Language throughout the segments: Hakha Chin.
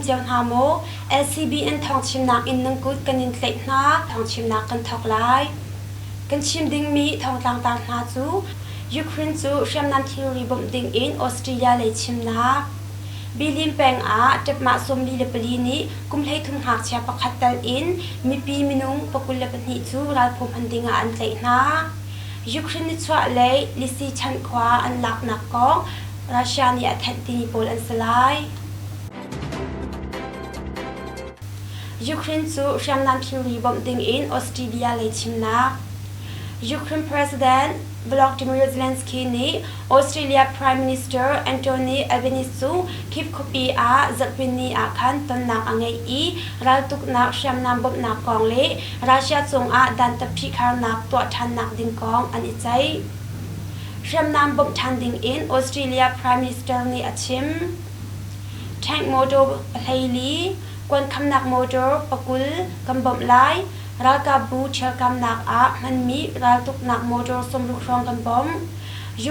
cio hna maw? LCBN thawngchimnak in nan kut kan in tlaih hna. Thawngchimnak kan thawk lai. Kan chim dingmi thawngtlangtar hna cu Ukraine cu hriamnam thilri bawmh ding in Australia lei chimnak. Bilin peng ah ṭepmah 44 nih kum 13 ngakchia pakhat tal in mipi minung 22 cu ralphaw hman ding ah an tlaih hna. Ukraine nichuahlei Lysychansk khua an laknak kong Russia nih a thanh timi pawl an si lai. Ukraine cu hriamnam thilri bawmh ding in Australia lei chimnak. Ukraine President Volodymyr Zelensky nih Australia Prime Minister Anthony Albanese cu Kyiv khuapi ah zarhpini ah khan tonnak a ngeih i raltuknak hriamnam bawmhnak kong le Russia cungah dantat phihkharnak tuah ṭhannak ding kong an i ceih. Hriamnam bawmh ṭhan ding in Australia Prime Minister nih a chim. Tank motor 14, kuankhamnak motor 20 kan bawmh lai. Ralkapbu ṭhialkamnak ah hmanmi raltuknak motor 60 hrawng kan bawmh.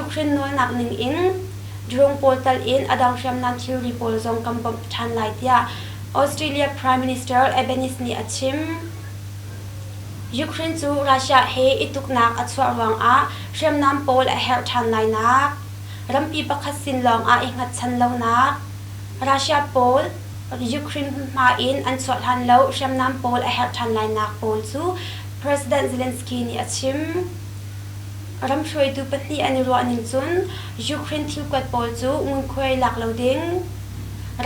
Ukraine nawlnak ning in drone pawl tal in a dang hriamnam thilri pawl zong kan bawmh ṭhan lai tiah Australia Prime Minister Albanese nih a chim. Ukraine cu Russia he i tuknak a chuah ruangah hriamnam pawl a herh ṭhan lainak, rampi pakhat sin lawngah i hngatchan lonak, Russia pawl Ukraine hmunhma in an chuah hlan lo hriamnam pawl a herh ṭhan lainak pawl cu President Zelensky nih a chim. Ram hruaitu pahnih an i ruah ning cun Ukraine thilkuat pawl cu ngunkhuai lak lo ding,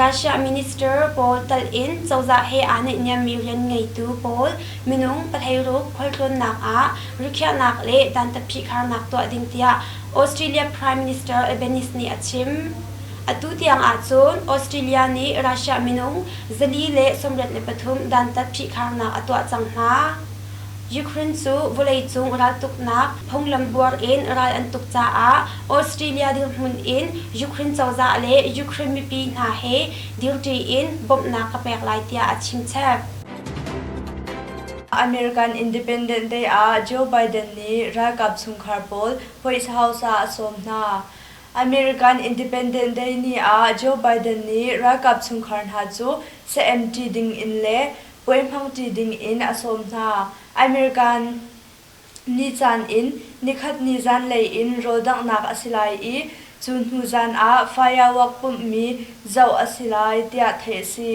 Russia minister pawl tal in cozah he aa naihniammi rian ngeitu pawl minung 16 khualtlawnnak ah rikhiahnak le dantat phihkharnak tuah ding tiah Australia Prime Minister Albanese nih a chim. Atu tiang ahcun Australia nih Russia minung 483 dantat phihkharnak a tuah cang hna. Ukraine cu vawleicung raltuknak phunglam buar in ral an tuk caah Australia dirhmun in Ukraine cozah le Ukraine mipi hna he dirṭi in bawmhnak ka pek lai tiah a chimchap. American Independence Day ah Joe Biden nih ralkap chungkhar pawl White House ah a sawm hna. American Independence Day ni ah Joe Biden nih ralkap chungkhar hna cu sa-em ṭi ding in le puai hmangṭi ding in a sawm hna. American nicaan in nikhat ni zanlei in rawldanghnak a si lai i cu hnu zan ah firework pumhmi zoh a si lai tiah theih a si.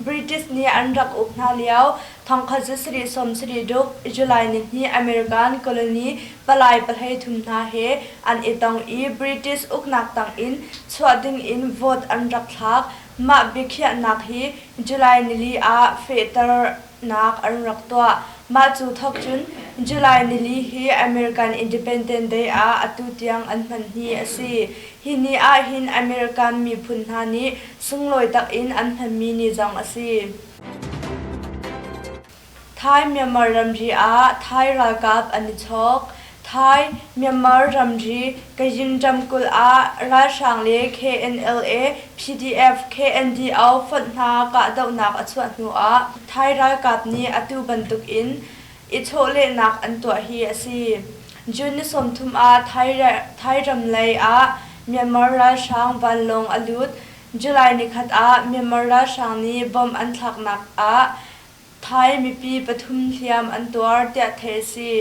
British nih an rak uk hna lio thongkhat zu sarih sawm sarih duk July nihnih American colony palai 13 hna he an i tong i British uknak tangin chuah dingin vote an rak thlak. Mah biakhiahnak hi July nili ah fehternak an rak tuah. Mah cu thawk cun July nili hi American Independence Day ah atu tiang an hman hi a si. Hi ni ahhin American miphun hna nih sunglawi takin an hmanmi ni zong a si. Thai-Myanmar ramri ah Thai ralkap an i chawk. Thai-Myanmar ramri Kayin ramkulh ah ralhrang le KNLA, PDF, KNDO fonh hna kahdohnak a chuah hnu ah Thai ralkap nih atu bantuk in i chawlehnak an tuah hi a si. June ni 30 ah Thai ram lei ah Myanmar ralhrang vanlawng a lut. July nikhat ah Myanmar ralhrang nih bomb an thlaknak ah Thai mipi pathum hliam an tuar tiah theih a si.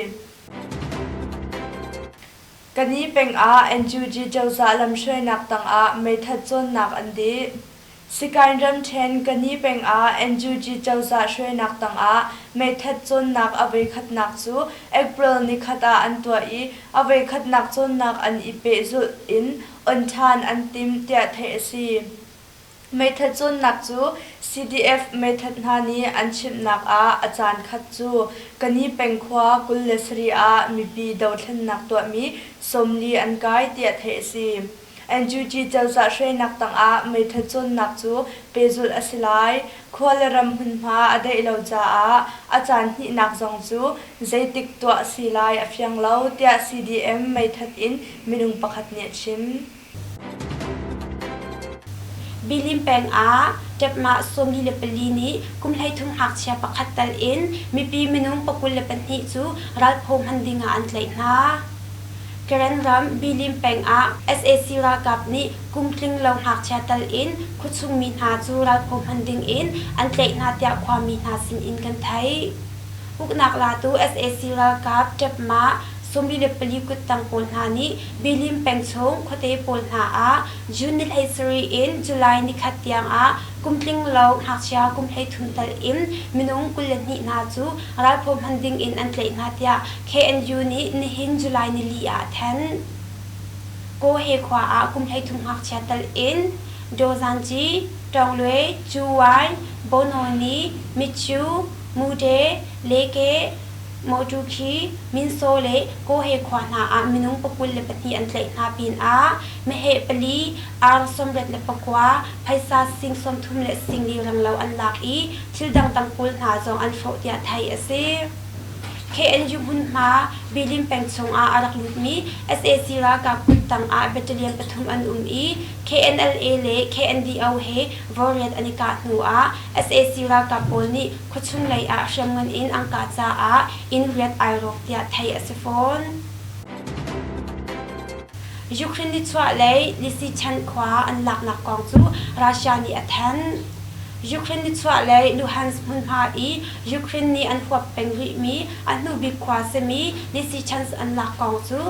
Kani peng ah NUG cozah lamhruainak tangah meithat cawnnak an dih. Sikain ramṭhen Kani peng ah NUG cozah hruainak tangah meithat cawnnak a voikhatnak cu April nikhat ah an tuah i a voikhatnak cawnnak an i pehzulh in on ṭhan an timh tiah theih a si. Meithat cawnnak cu CDF meithat hna nih an chimhnak ah a caan khat cu Kani peng khua 27 ah mipi dothlennak tuahmi 40 an kai tiah theih a si. NUG cozah hruainak tangah meithat cawnnak cu pehzulh a si lai. Khua le ram hmunhma a daih lo caah a caan hnihnak zong cu zeitik tuah a si lai a fiang lo tiah CDM meithat in minung pakhat nih a chim. Bilim peng ah ṭepmah 44 nih kum 13 ngakchia pakhat tal in mipi minung 22 cu ralphaw hman ding ah an tlaih hna. Karen ram Bilim peng ah sac ralkap nih kum tling lo ngakchia tal in khuachung mi hna cu ralphaw hman ding in an tlaih hna tiah khuami hna sin in kan theih. Uknak latu sac ralkap ṭepma 44 kuttang pawl hna nih Bilim peng chung khuate pawl hna ah June ni 17 in July nikhat tiang ah kum tling lo ngakchia kum 33 tal in minung 22 hna cu ralphaw hman ding in an tlaih hna tiah KNU nih nihin July nili ah a thanh. Kawhe khua ah kum 33 ngakchia tal in Dawzanci, Tawnglue, Cuwai, Bonawni, Mitchu, Mude, Leke, Mawṭukhi, Minsaw le Kawhe khua hna ah minung 22 an tlaih hna pinah meheh pali, ar 89, phaisa sing 30 le singli renglo an lak i thil dangdang pawl hna zong an hrawh tiah theih a si. KNU hmunhma Bilim peng chungah a rak lutmi sac ralkap kuttang ah battalion pathum an um i KNLA le KNDO he vawriat an i kah hnu ah sac ralkap pawl nih khuachung lei ah hriamngan in an kah caah inn riat ai rawk tiah theih a si fawn. Ukraine nichuahlei Lysychansk khua an laknak kong cu Russia nih a thanh. Ukraine nichuahlei Luhansk hmunhma i Ukraine nih an huap peng rihmi a hnubik khua simi Lysychansk an lak kong cu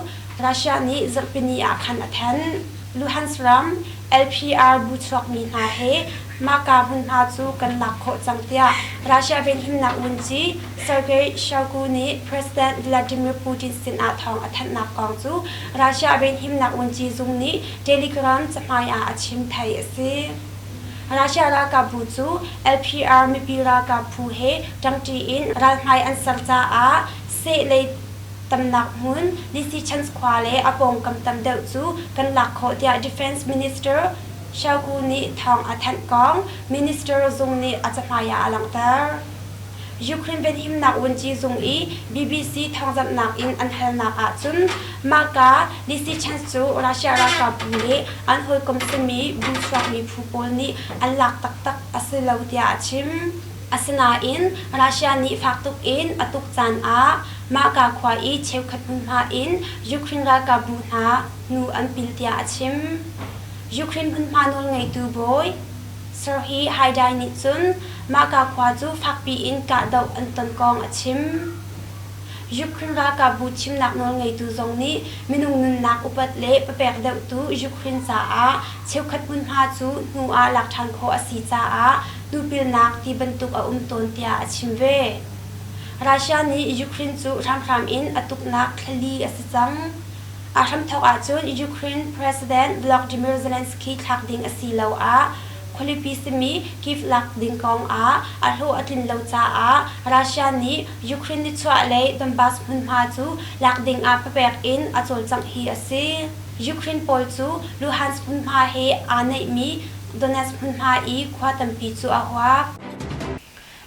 Russia nih zarhpini ah khan a thanh. Luhansk ram LPR bu chuakmi hna he mahka hmunhma cu kan lak khawh cang tiah Russia Venhimnak Vunci Sergei Shoigu nih President Vladimir Putin sinah thawng a thanhnak kong cu Russia Venhimnak Vunci zung nih Telegram cahmai ah a chim thai a si. Russia ralkapbu cu LPR mipi ralkap phu he ṭangṭi in ralhmai an ser caah seh lei tamnak hmun Lysychansk khua le a pawngkam tam deuh cu kan lak khawh tiah Defense Minister Shoigu nih thawng a thanh kong minister zung nih a cahmai ah a langhter. Ukraine venhimnak vunci zung i BBC thawngzamhnak in an halnak ahcun mahka Lysychansk cu Russia ralkapbu le an hawikom simi bu chuakmi phu pawl nih an lak taktak a si lo tiah a chim. Asinain Russia nih fak tuk in a tuk caan ah mahka khua i cheukhat hmunhma in Ukraine ralkapbu hna hnu an pil tiah a chim. Ukraine hmunhma nawlngeitu bawi Serhiy Haidai nih cun mahka khua cu fakpi in kahdoh an ton kong a chim. Ukraine ralkapbu chimnak nawlngeitu zong nih minung nunnak upat le papek deuhtu Ukraine caah cheukhat hmunhma cu hnu ah lak ṭhan khawh a si caah hnupilnak ti bantuk a um tawn tiah a chim ve. Russia nih Ukraine cu hramhram in a tuknak thlali a si cang. A hramthawk ahcun Ukraine President Volodymyr Zelensky thlak ding asiloah khualipi simi Kyiv lak ding kong ah a hlawh a tlin lo caah Russia nih Ukraine nichuahlei Donbas hmunhma cu lak ding ah papek in a cawlcangh hi a si. Ukraine pawl cu Luhansk hmunhma he aa naihmi Donetsk hmunhma i khua tampi cu a huap.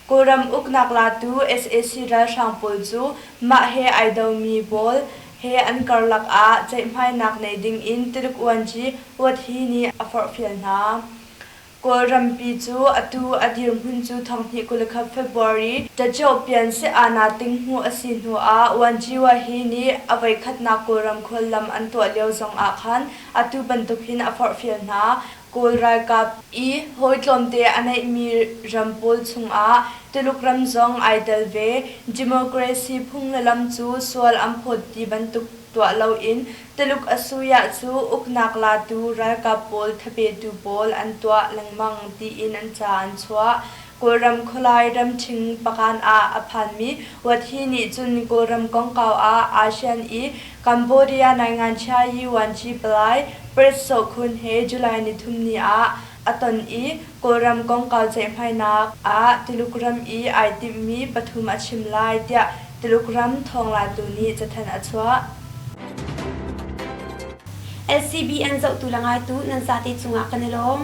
Kawlram uknak latu sac ralhrang pawl cu mah he ai domi pawl he an karlak ah ceihmainak nei dingin Tuluk Uanci Uathi nih a forhfial hna. Kawlrampi cu atu a dirhmun cu 2021 February Tachopian si-aana tinghmuh a si hnu ah Uanci Wahi nih a voikhatnak Kawlram khuallam an tuah lio zong ah khan atu bantuk hin a forhfial hna. Kawl ralkap i hawi tlawmte a neihmi ram pawl chungah Tuluk ram zong ai tel ve. Democracy phung le lam cu sual an phawt ti bantuk tuah loin Tuluk asuya cu uknak latu ralkap pawl thapetu pawl an tuah lengmang tiin an ca an chuah. Kawlram khualai ramṭhing pakan ah a phanmi Wathi nih cun Kawlram kongkau ah ASEAN i Cambodia nainganchia Yi Wanci palai Pret Sokhun he July nithum ni ah a ton i Kawlram kongkau ceihmainak ah Tuluk ram i ai timhmi pathum a chim lai tiah Tuluk ram thawnglatu nih cathanh a chuah. LCBN zohtu le ngaitu nan zate cungah kan i lawm.